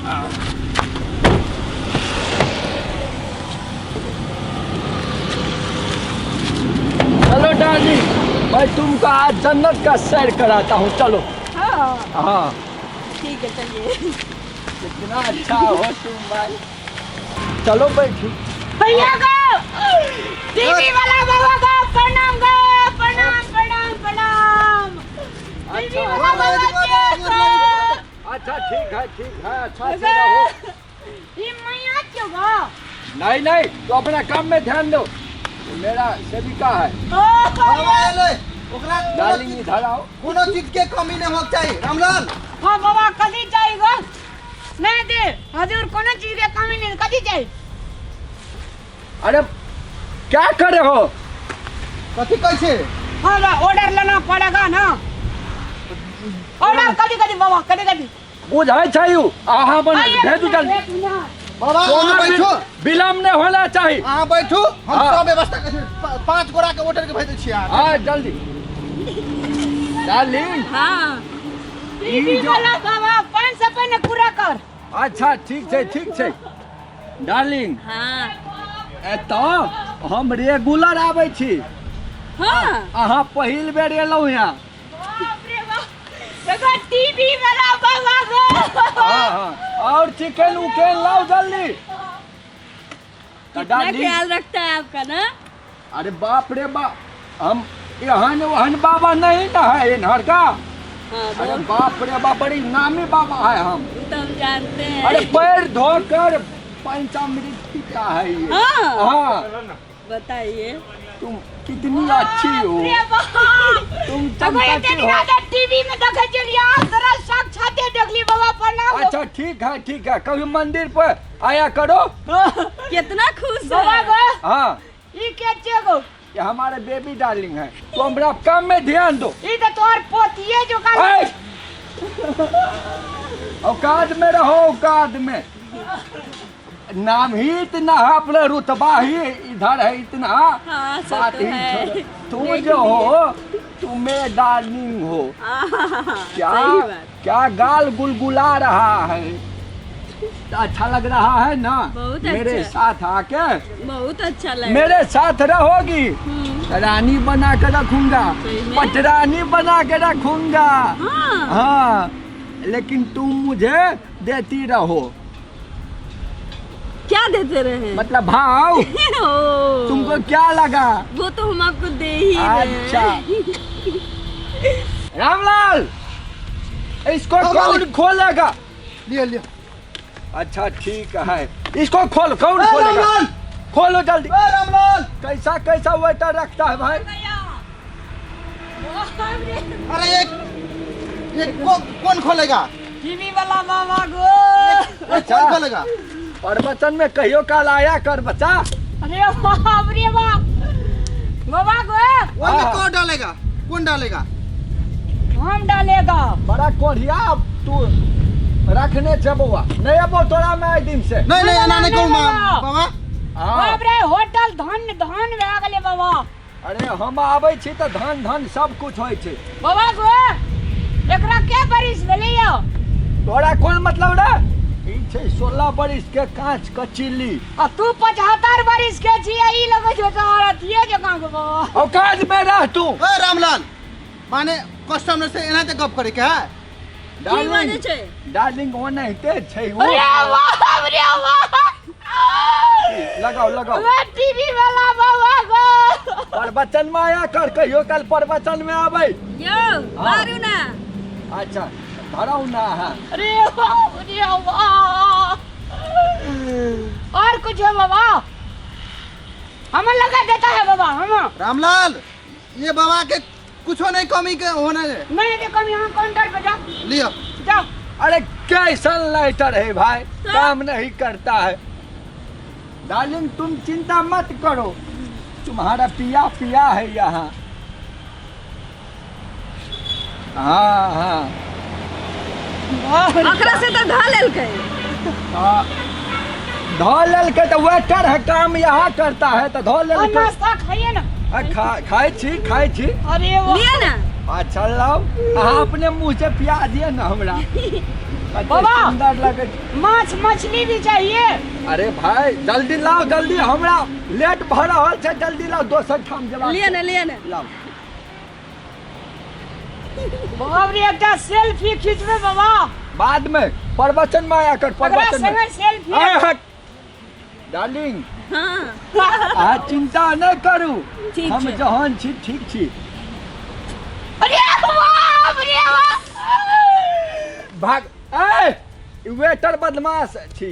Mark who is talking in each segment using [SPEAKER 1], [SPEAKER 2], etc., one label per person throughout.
[SPEAKER 1] चलो डार्लिंग, मैं तुमको आज जन्नत का सैर कराता हूँ, चलो।
[SPEAKER 2] हाँ।
[SPEAKER 1] हाँ।
[SPEAKER 2] ठीक है, चलिए।
[SPEAKER 1] कितना अच्छा हो तुम भाई, चलो बैठो।
[SPEAKER 2] भैया को, टीवी वाला बाबा को प्रणाम गो, प्रणाम प्रणाम प्रणाम। टीवी वाला बाबा के।
[SPEAKER 1] अच्छा ठीक है, ठीक है, अच्छा से रहो।
[SPEAKER 2] ई मैया क्यों गो?
[SPEAKER 1] नहीं नहीं, तो अपना काम में ध्यान दो, मेरा सेविका है।
[SPEAKER 2] ओ
[SPEAKER 3] बाबा एलै, ओकरा कोनो
[SPEAKER 1] डार्लिंग
[SPEAKER 3] चीज
[SPEAKER 1] इधर आओ।
[SPEAKER 3] कोनो चीज के कमी नहीं होक चाही रामलाल।
[SPEAKER 2] हाँ बाबा, कथी चाही गो? नहीं दे हजूर, कोनो चीज के कमी नहीं, कथी चाही?
[SPEAKER 1] अरे क्या करे हो?
[SPEAKER 3] कथी कहै छै?
[SPEAKER 2] हाँ बा, ऑर्डर लेना पड़ेगा ना, ऑर्डर कथी कथी बाबा, कथी कथी?
[SPEAKER 1] बुझाई छै you, अहाँ बन भेजू जल्दी।
[SPEAKER 3] बाबा अहाँ बैठू,
[SPEAKER 1] विलम्ब नहीं होना चाहिए।
[SPEAKER 3] अहाँ बैठू, हम
[SPEAKER 1] हाँ।
[SPEAKER 3] सब व्यवस्था करै छी। 5 गोरा के ऑर्डर के भेजै छी अहाँ।
[SPEAKER 1] हाँ जल्दी डार्लिंग।
[SPEAKER 2] हाँ टीवी वाला बाबा, 500 पहिने पूरा कर।
[SPEAKER 1] अच्छा ठीक छै, ठीक छै डार्लिंग।
[SPEAKER 4] हाँ।
[SPEAKER 1] एतऽ हम रेगुलर आबै छी।
[SPEAKER 4] हाँ।
[SPEAKER 1] अहाँ पहिल बेर एलहुँ यहाँ।
[SPEAKER 2] बाप रे बाप, देखो टीवी वाला बाबा गो।
[SPEAKER 1] हाँ हाँ, और चिकन उकेन लाओ जल्दी। तो
[SPEAKER 4] कितना
[SPEAKER 1] डार्लिंग
[SPEAKER 4] ख्याल रखता है आपका ना?
[SPEAKER 1] अरे बाप रे बाप, हम एहन ओहन बाबा नहीं ना है इन्हर का।
[SPEAKER 4] हाँ,
[SPEAKER 1] अरे
[SPEAKER 4] बहुत।
[SPEAKER 1] बाप रे बाप, बड़ी नामी बाबा है हम।
[SPEAKER 4] वो तो हम जानते हैं।
[SPEAKER 1] अरे पैर धोकर पंचामृत पीता है ये।
[SPEAKER 4] हाँ।
[SPEAKER 1] हाँ।
[SPEAKER 4] बताइए।
[SPEAKER 1] तुम कितनी अच्छी हो।
[SPEAKER 2] बाप रे बाप।
[SPEAKER 1] तुम
[SPEAKER 2] तो कोई
[SPEAKER 1] चमकती
[SPEAKER 2] एते
[SPEAKER 1] हो।
[SPEAKER 2] दिन आके टीवी में देखे छलियै, आज तोरा साक्षाते देखली बाबा, प्रणाम।
[SPEAKER 1] अच्छा ठीक है, ठीक है, कभी मंदिर पर आया करो।
[SPEAKER 4] कितना खुश है।
[SPEAKER 2] बाबा गो।
[SPEAKER 1] हाँ।
[SPEAKER 2] ई के छियै गो?
[SPEAKER 1] ये हमारे बेबी डार्लिंग है, तो हमरा काम में ध्यान दो।
[SPEAKER 2] ई तो तोहर पोतिए जो का।
[SPEAKER 1] ऐ! औकात में रहो, औकात में। नाम ही इतना है, अपना रुतबा ही इधर है इतना।
[SPEAKER 4] हाँ, सब
[SPEAKER 1] बात
[SPEAKER 4] तो
[SPEAKER 1] ही
[SPEAKER 4] है।
[SPEAKER 1] छोड़ो। तुम जो हो, तुम्हें डार्लिंग हो।
[SPEAKER 4] हाँ,
[SPEAKER 1] क्या
[SPEAKER 4] सही बात।
[SPEAKER 1] क्या गाल गुलगुला रहा है, अच्छा लग रहा है ना?
[SPEAKER 4] बहुत
[SPEAKER 1] मेरे
[SPEAKER 4] अच्छा।
[SPEAKER 1] साथ आके
[SPEAKER 4] बहुत अच्छा लगा।
[SPEAKER 1] मेरे साथ रहोगी, रानी बना के रखूंगा।
[SPEAKER 4] सही में?
[SPEAKER 1] पटरानी बना के रखूंगा।
[SPEAKER 4] हाँ।
[SPEAKER 1] हाँ, लेकिन तुम मुझे देती रहो।
[SPEAKER 4] क्या देते रहे?
[SPEAKER 1] मतलब भाव।
[SPEAKER 4] ओ।
[SPEAKER 1] तुमको क्या लगा?
[SPEAKER 4] वो तो हम आपको दे ही रहे हैं।
[SPEAKER 1] अच्छा रामलाल, इसको
[SPEAKER 3] हाँ,
[SPEAKER 1] कौन
[SPEAKER 3] मालिक।
[SPEAKER 1] खोलेगा?
[SPEAKER 3] लिअ लिअ।
[SPEAKER 1] अच्छा ठीक है, इसको खोल, कौन
[SPEAKER 3] ए,
[SPEAKER 1] खोलेगा?
[SPEAKER 3] रामलाल!
[SPEAKER 1] खोलो जल्दी।
[SPEAKER 3] ए रामलाल,
[SPEAKER 1] कैसा कैसा वेटर रखता है भाई।
[SPEAKER 3] अरे ये कौन खोलेगा?
[SPEAKER 2] टीवी वाला बाबा गो।
[SPEAKER 3] ये
[SPEAKER 1] अच्छा।
[SPEAKER 3] कौन खोलेगा?
[SPEAKER 1] प्रवचन में कहियो काल आया कर बच्चा।
[SPEAKER 2] अरे बाप रे बाप, बाबा गो।
[SPEAKER 3] ओहिमे
[SPEAKER 1] हाँ।
[SPEAKER 3] कौन डालेगा, कौन डालेगा?
[SPEAKER 2] हम डालेगा।
[SPEAKER 1] बड़ा कोढ़िया तू रखने छे बौआ, नहीं अबो तोरा में आइ दिन से।
[SPEAKER 3] नहीं नहीं, एना नहीं कहू
[SPEAKER 2] बाबा।
[SPEAKER 3] बाबा।
[SPEAKER 1] हाँ।
[SPEAKER 2] बाप रे, होटल धन धन भए गेलै बाबा।
[SPEAKER 1] अरे हम आबै छी तऽ धन धन सब कुछ होइ छै।
[SPEAKER 2] बाबा गो, एकरा के बरिस भेलै यौ?
[SPEAKER 1] तोरा कोन मतलब रे? ई छै 16 बरिस के कांच के चिल्ली।
[SPEAKER 2] आ तू 75 बरिस के छी, ई लगै छौ तोहर अथिये जकाँ के बाबा।
[SPEAKER 1] औकात में रह तू।
[SPEAKER 3] ए रामलाल, माने कस्टमर से एनाहिते गप करे के है?
[SPEAKER 4] की बाजै छै?
[SPEAKER 1] डार्लिंग ओनाहिते छै ओ।
[SPEAKER 2] अरे बाप रे बाप,
[SPEAKER 1] लगाओ लगाओ।
[SPEAKER 2] वे टीवी वाला बाबा गो।
[SPEAKER 1] प्रवचन में आया कर, कहियो काल प्रवचन में आबै।
[SPEAKER 4] यौ मारू ना।
[SPEAKER 1] अच्छा धराउ ना है।
[SPEAKER 2] अरे बाप रे बाप, और कुछ है बाबा? हमें लगा देता है बाबा हम।
[SPEAKER 3] रामलाल, ये बाबा के कुछो नहीं कमी के होना है।
[SPEAKER 2] नहीं देखो, हम यहाँ काउंटर पे जा।
[SPEAKER 3] लियो।
[SPEAKER 2] जाओ।
[SPEAKER 1] अरे कैसा लाइटर है भाई, काम नहीं करता है। डार्लिंग तुम चिंता मत करो, तुम्हारा पिया पिया है यहाँ। हाँ हाँ।
[SPEAKER 4] ओकरा से तऽ धऽ लेलकै।
[SPEAKER 1] हाँ, धो लेलकै तऽ वेटर है, काम यहाँ करता है तऽ धो
[SPEAKER 2] और
[SPEAKER 1] लेलकै।
[SPEAKER 2] नाश्ता खाइए ना।
[SPEAKER 1] आ, खाइ छी, खाइ छी।
[SPEAKER 2] अरे वो
[SPEAKER 4] लिअ ना।
[SPEAKER 1] अच्छा लाओ, अहाँ अपने मुँह से पिया दिअ ना हमरा। कते
[SPEAKER 2] बाबा!
[SPEAKER 1] सुंदर लगे छै।
[SPEAKER 2] माछ मछली भी चाहिए।
[SPEAKER 1] अरे भाई जल्दी लाओ जल्दी, हमरा लेट भऽ रहल छै, जल्दी लाओ, दोसर ठाम जेबाक
[SPEAKER 4] लिअ
[SPEAKER 1] छै।
[SPEAKER 4] ने, लिअ ने।
[SPEAKER 1] लाओ।
[SPEAKER 2] बाबा रे, एकटा सेल्फी खींचबै बाबा।
[SPEAKER 1] बाद में प्रवचन में आया कर,
[SPEAKER 2] एकरा
[SPEAKER 1] प्रवचन में।
[SPEAKER 2] संगे सेल्फी।
[SPEAKER 1] आय हट डार्लिंग।
[SPEAKER 4] हाँ।
[SPEAKER 1] अहाँ चिंता नहि करू,
[SPEAKER 4] ठीक
[SPEAKER 1] हम
[SPEAKER 4] छै।
[SPEAKER 1] जहन छी ठीक छी।
[SPEAKER 2] अरे बाप रे बाप।
[SPEAKER 1] भाग ए, ई वेटर बदमाश छी।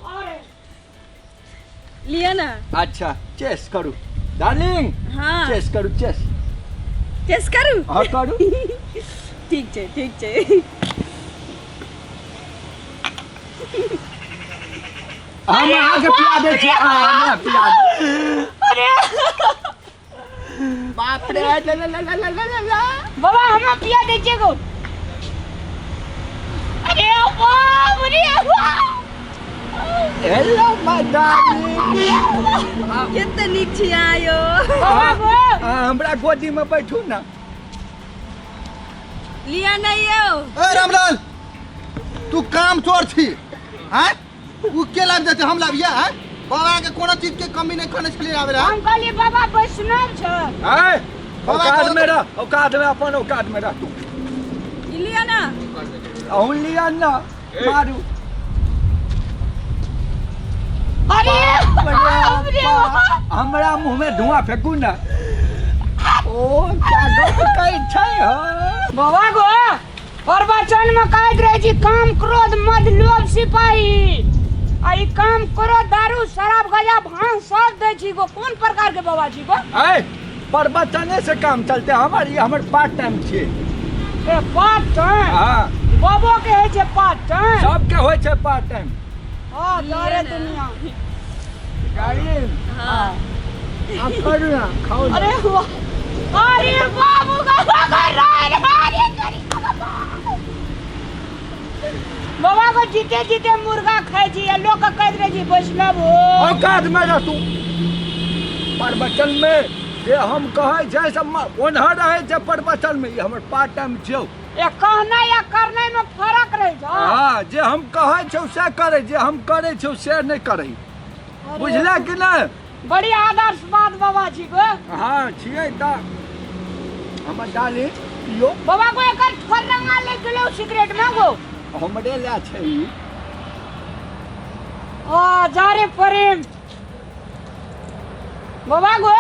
[SPEAKER 2] अरे
[SPEAKER 4] लिअ ने।
[SPEAKER 1] अच्छा चेस करू डार्लिंग।
[SPEAKER 4] हाँ।
[SPEAKER 1] चेस करू, चेस।
[SPEAKER 4] चेस करू?
[SPEAKER 1] हाँ करू।
[SPEAKER 4] ठीक छै, ठीक छै।
[SPEAKER 1] हम अहाँके पिया दै छी, अहाँ हमरा पिया दे।
[SPEAKER 2] अरे
[SPEAKER 1] बाप रे, ला ला ला ला ला ला ला।
[SPEAKER 2] बाबा हमरा पिया दै छियै गो। अरे बाप रे बाप।
[SPEAKER 1] Hello my darling.
[SPEAKER 4] कते नीक छी अहाँ यौ।
[SPEAKER 2] बाबा गो।
[SPEAKER 1] अहाँ हमरा गोदी में बैठू ना।
[SPEAKER 4] लिअ ने यौ।
[SPEAKER 3] ए रामलाल, तू काम चोर छी हैं? उ के लाबि देतै, हम लाबियै हैं? बाबा के कोनो चीज के कमी नहीं करने छलियै आबे रहा।
[SPEAKER 2] हम कहलियै बाबा वैष्णव छै।
[SPEAKER 1] ए,
[SPEAKER 3] बाबा
[SPEAKER 1] औकात
[SPEAKER 3] को-
[SPEAKER 1] में रह, औकात में, अपन औकात में रह तू।
[SPEAKER 4] ई लिअ ने।
[SPEAKER 1] अहूँ लिअ ना, मारू।
[SPEAKER 2] अरे बाप रे बाप।
[SPEAKER 1] हमरा मुंह में धुआं फेंकू ना। ओ क्या गप कहै छै हो।
[SPEAKER 2] बाबा गो, प्रवचन में कहैत रहे छी काम क्रोध मद लोभ सिपाही, आ ई काम क्रोध दारू शराब गजा भांग सब दै छी गो, कोन प्रकार के बाबा छी गो?
[SPEAKER 1] ए, प्रवचने से काम चलते हमर, ई हमर पार्ट टाइम छियै।
[SPEAKER 2] ए पार्ट टाइम?
[SPEAKER 1] हाँ।
[SPEAKER 2] बाबो के होइ छै पार्ट टाइम?
[SPEAKER 1] सबके होइ छै पार्ट टाइम।
[SPEAKER 2] हाँ,
[SPEAKER 4] लिअ
[SPEAKER 2] दरे
[SPEAKER 4] ने।
[SPEAKER 2] दुनिया।
[SPEAKER 1] गाड़ी।
[SPEAKER 4] हाँ।
[SPEAKER 1] आप करू ना, खाओ ना।
[SPEAKER 2] अरे वाह, अरे बाबू का अरे अरे बाबा को जीते जीते मुर्गा खाइ छी आ लोक के कहैत रहै छी वैष्णव हो।
[SPEAKER 1] औकात में रह तू। प्रवचन में जे हम कहै छै सब ओनहर रहै छै प्रवचन में, ई हमर पार्ट टाइम छियौ।
[SPEAKER 2] ए कहनाइ आ करनाइ में फरक रहै छै।
[SPEAKER 1] हाँ, जे हम कहै छौ से करै, जे हम करै छौ से नहि करै, बुझले कि नहि?
[SPEAKER 2] बड़ी आदर्श बात बाबा जी को।
[SPEAKER 1] हाँ छियै तऽ हमर डाली पियो।
[SPEAKER 2] बाबा को एकर फरंगा ले गेलो सिगरेट में गो।
[SPEAKER 1] हमरे ले छै ई।
[SPEAKER 2] आ जा रे प्रेम बाबा गो,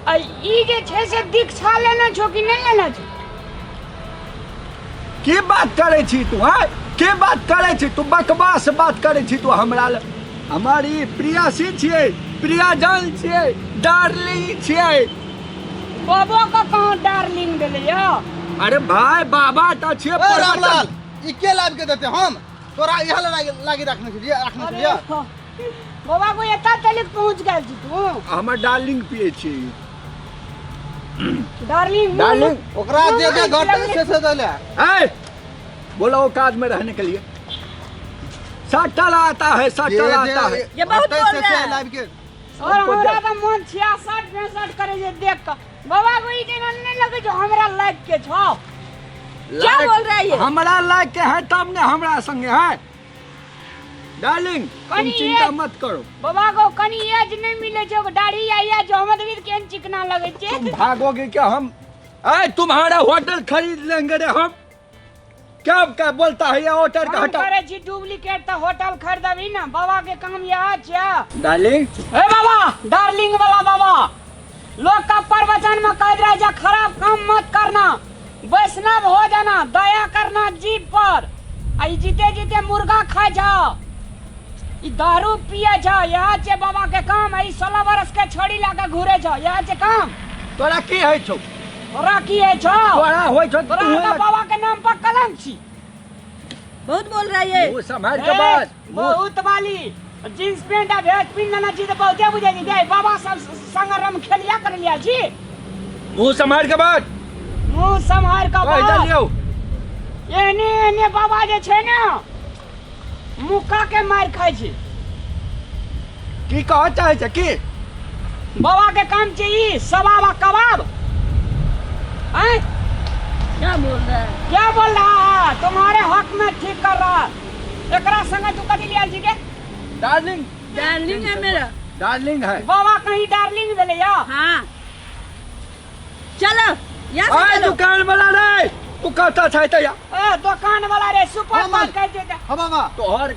[SPEAKER 2] आ ई जे छै से दीक्षा लेने छो कि नहि लेने छो?
[SPEAKER 1] की बात करै छी तू? हाँ की बात करै छी तू? बकवास बात करै छी तू हमरा ले। हमर ई प्रियासी छियै, प्रियाजन छियै, डार्लिंग छियै।
[SPEAKER 2] बाबो के कहाँ डार्लिंग देले यौ?
[SPEAKER 1] अरे भाई बाबा तऽ छियै।
[SPEAKER 3] ए रामलाल, ई के लाबि के देतै? हम तोरा इएह लागी लागी रखने छलियै, रखने
[SPEAKER 2] अरे
[SPEAKER 3] छलियै।
[SPEAKER 2] बाबा को एतऽ तलिक पहुँच गेल छी तू।
[SPEAKER 1] हमर डार्लिंग पियै छियै।
[SPEAKER 2] डार्लिंग
[SPEAKER 1] डार्लिंग
[SPEAKER 3] ओकरा जे जे घटतै से से दैले।
[SPEAKER 1] ए बोला औकात में रहने के लिए। सटल आता है,
[SPEAKER 3] जे
[SPEAKER 1] सटल
[SPEAKER 3] जे
[SPEAKER 1] आता है।
[SPEAKER 4] ये बहुत
[SPEAKER 3] घटतै
[SPEAKER 4] बोल
[SPEAKER 3] से
[SPEAKER 4] रहा
[SPEAKER 3] से
[SPEAKER 4] है।
[SPEAKER 3] लाबि के।
[SPEAKER 2] और हमरा तऽ मन 66 65 करे जे देख कऽ बाबा को ई जेना नहि लगै छौ हमरा लाइक के छौ।
[SPEAKER 4] क्या बोल रहा है ये?
[SPEAKER 1] हमरा लायक के है तब ने हमरा संगे है। डार्लिंग तुम
[SPEAKER 2] कनी
[SPEAKER 1] चिंता
[SPEAKER 2] ये-
[SPEAKER 1] मत करो।
[SPEAKER 2] बाबा को कनी एज नहीं मिले छौ, दाढ़ी या एज हमर भी केहन चिकना लगै छै।
[SPEAKER 1] तुम भागोगे क्या? हम ऐ तुम्हारा होटल खरीद लेंगे रे हम। क्या क्या बोलता है ये होटल का?
[SPEAKER 2] काम
[SPEAKER 1] हटाओ।
[SPEAKER 2] करे छी डुप्लीकेट तऽ होटल खरीदबही ना। बाबा के काम यह छै।
[SPEAKER 1] डार्लिंग।
[SPEAKER 2] ए बाबा, डार्लिंग वाला बाबा, लोग का प्रवचन में कह रहा है खराब काम मत करना, वैष्णव हो जाना, दया करना जीव पर। आ ई जीते जीते मुर्गा खाइ छौ, ई दारू पिए छौ, यह छै बाबा के काम। आ ई 16 बरस के छोड़ी ला के घूरे छौ, यह छै काम।
[SPEAKER 1] तोरा की होइ छौ?
[SPEAKER 2] तोरा की होइ छौ?
[SPEAKER 1] तोरा होइ छौ?
[SPEAKER 2] तोरा तऽ बाबा के नाम पर कलंक छी।
[SPEAKER 4] बहुत बोल रहा है ये।
[SPEAKER 1] मुँह सम्हारि के बाज।
[SPEAKER 2] बहुत वाली जींस पैंट आ भेज पिन लेना छी तऽ बहुते बुझै छी। दे बाबा सब संग रम खेलिया कर लिया छी।
[SPEAKER 1] मुँह सम्हारि के बाज।
[SPEAKER 2] मुँह सम्हारि के
[SPEAKER 1] कहि
[SPEAKER 2] बाज।
[SPEAKER 1] देलियौ।
[SPEAKER 2] एहने एहने बाबा जे छै ने मुक्का के मारि खाइ छै।
[SPEAKER 1] की कहऽ चाहै छै की?
[SPEAKER 2] बाबा के काम छै ई सबाब आ कबाब। आँय
[SPEAKER 4] क्या बोल रहा है?
[SPEAKER 2] क्या बोल रहा है? तुम्हारे हक में ठीक कर रहा है। एकरा संगे तू कथी लियाल छी के?
[SPEAKER 1] डार्लिंग।
[SPEAKER 4] डार्लिंग है मेरा।
[SPEAKER 1] डार्लिंग है।
[SPEAKER 2] बाबा कहीं डार्लिंग भेलै या?
[SPEAKER 4] हाँ, चलो यहाँ से।
[SPEAKER 1] आय
[SPEAKER 4] चलो।
[SPEAKER 1] दुकान वाला रे, तू कहता छै त या।
[SPEAKER 2] ए दुकान वाला रे, सुपर
[SPEAKER 3] हाँ,
[SPEAKER 2] माल कह दे।
[SPEAKER 3] हाँ बाबा।
[SPEAKER 1] तोहर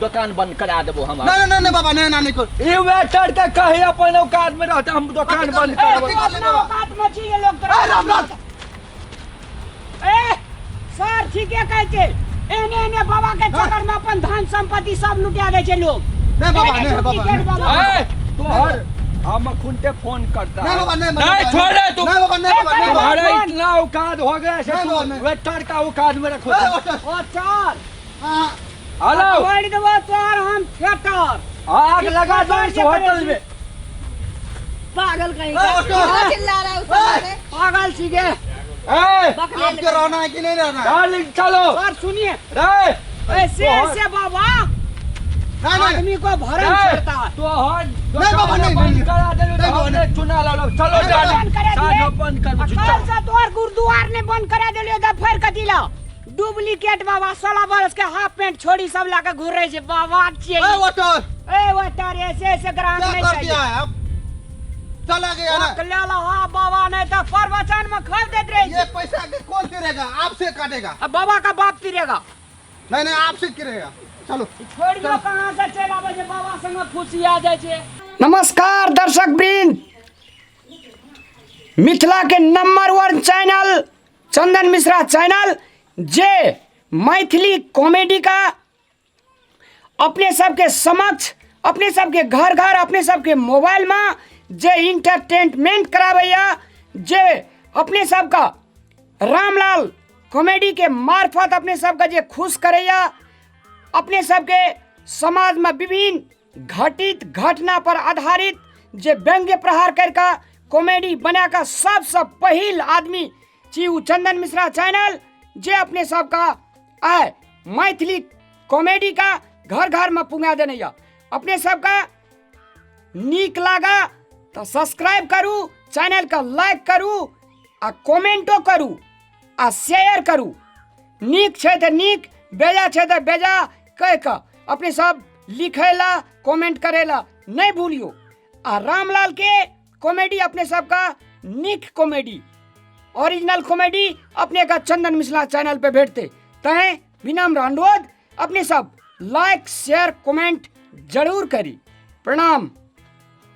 [SPEAKER 1] दुकान बंद करा देबो हम।
[SPEAKER 3] नहीं नहीं नहीं बाबा, नहीं नहीं नहीं कर।
[SPEAKER 1] ई वेटर के कही अपन औकात में रहते, हम दुकान बंद
[SPEAKER 2] ए,
[SPEAKER 1] करबो।
[SPEAKER 2] तू अपना औकात में छी ये लोग तोरा।
[SPEAKER 3] ए, राम राम।
[SPEAKER 2] ए सर, ठीके कहै छै। एने एने बाबा के चक्कर में अपन धन संपत्ति सब लुटा दै छै लोग।
[SPEAKER 3] नहीं बाबा,
[SPEAKER 2] ए,
[SPEAKER 3] नहीं बाबा,
[SPEAKER 2] डुप्लीकेट
[SPEAKER 3] नहीं।
[SPEAKER 2] बाबा।
[SPEAKER 1] ए, तोहर हम खुनते फोन करता।
[SPEAKER 3] नहीं बाबा, नहीं।
[SPEAKER 1] नहीं, छोड़े तू।
[SPEAKER 3] नहीं बाबा, नहीं बाबा, नहीं बाबा।
[SPEAKER 1] तुम्हारा इतना औकात हो गया से
[SPEAKER 3] नहीं
[SPEAKER 1] तू
[SPEAKER 3] बाबा, नहीं।
[SPEAKER 1] वेटर का औकात में रखो।
[SPEAKER 3] ए, वेटर।
[SPEAKER 2] ओ चल।
[SPEAKER 3] हाँ।
[SPEAKER 1] हेलो।
[SPEAKER 2] छोड़ देबो तोहर हम थिएटर।
[SPEAKER 1] आग लगा दो इस होटल में।
[SPEAKER 4] पागल कहीं
[SPEAKER 3] ए,
[SPEAKER 4] का।
[SPEAKER 3] वेटर।
[SPEAKER 4] क्यों चिल्ला रहा है उस समय?
[SPEAKER 2] पागल सीगे।
[SPEAKER 1] ए,
[SPEAKER 4] बकले
[SPEAKER 3] आपके रहना है कि नहीं रहना है?
[SPEAKER 1] डार्लिंग चलो।
[SPEAKER 2] सर सुनिए।
[SPEAKER 1] रे।
[SPEAKER 2] ऐसे ऐसे बाबा
[SPEAKER 3] नहीं नहीं।
[SPEAKER 2] आदमी को भरम
[SPEAKER 1] रे,
[SPEAKER 2] छोड़ता है।
[SPEAKER 1] तोहर
[SPEAKER 3] नहीं बाबा, नहीं,
[SPEAKER 1] बंद
[SPEAKER 3] नहीं।
[SPEAKER 1] करा देलू।
[SPEAKER 3] नहीं बाबा,
[SPEAKER 1] हमने चुना ललो। चलो
[SPEAKER 3] नहीं बाबा।
[SPEAKER 1] डार्लिंग।
[SPEAKER 2] बंद करा दिए।
[SPEAKER 1] साझो बंद कर।
[SPEAKER 2] आ कल से तोहर गुरुद्वार ने बंद करा देलियो त फेर कथी ला डुप्लीकेट बाबा। 16 बरस के हाफ पैंट छोड़ी सब लाके घूर रहे छे बाबा छियै।
[SPEAKER 3] ए वेटर।
[SPEAKER 2] ए वेटर, ऐसे ऐसे ग्राहक
[SPEAKER 3] क्या
[SPEAKER 2] नहीं
[SPEAKER 3] कर
[SPEAKER 2] चाहिए।
[SPEAKER 3] दिया है अब? चला गया ना।
[SPEAKER 2] ले लो हाँ बाबा, नहीं तो प्रवचन में खा देत रहे।
[SPEAKER 3] ये पैसा के कौन तिरेगा? आपसे काटेगा।
[SPEAKER 2] अब बाबा का बाप तिरेगा।
[SPEAKER 3] नहीं नहीं, आपसे गिरेगा। चलो।
[SPEAKER 2] छोड़ दो, कहाँ से चल आबै छै बाबा संग खुशी आ जाइ छै। नमस्कार दर्शक वृंद, मिथिला के नंबर 1 चैनल चंदन मिश्रा चैनल, जे मैथिली कॉमेडी का अपने सबके समक्ष, अपने सबके घर घर, अपने सबके मोबाइल में जे इंटरटेनमेंट कराबैया, जे अपने सबका रामलाल कॉमेडी के मार्फत अपने सबके जे खुश करैया, अपने सबके समाज में विभिन्न घटित घटना पर आधारित जे व्यंग्य प्रहार करके कॉमेडी बना कऽ सबसँ पहिल आदमी छी उ चंदन मिश्रा चैनल, जे अपने सबका आय मैथिली कॉमेडी का घर घर में पुंगा देने यऽ। अपने सबका नीक लागा तऽ सब्सक्राइब करू चैनल के, लाइक करू आ कमेंटो करू आ शेयर करू। नीक छै तऽ नीक, बेजा छै तऽ बेजा कहि कऽ अपने सब लिखै ला, कमेंट करै ला नहि भूलियौ। आ रामलाल के कॉमेडी अपने सबका नीक कॉमेडी, ओरिजिनल कॉमेडी अपने का चंदन मिश्रा चैनल पे भेटते। तैं विनम्र अनुरोध, अपने सब लाइक शेयर कमेंट जरूर करी। प्रणाम।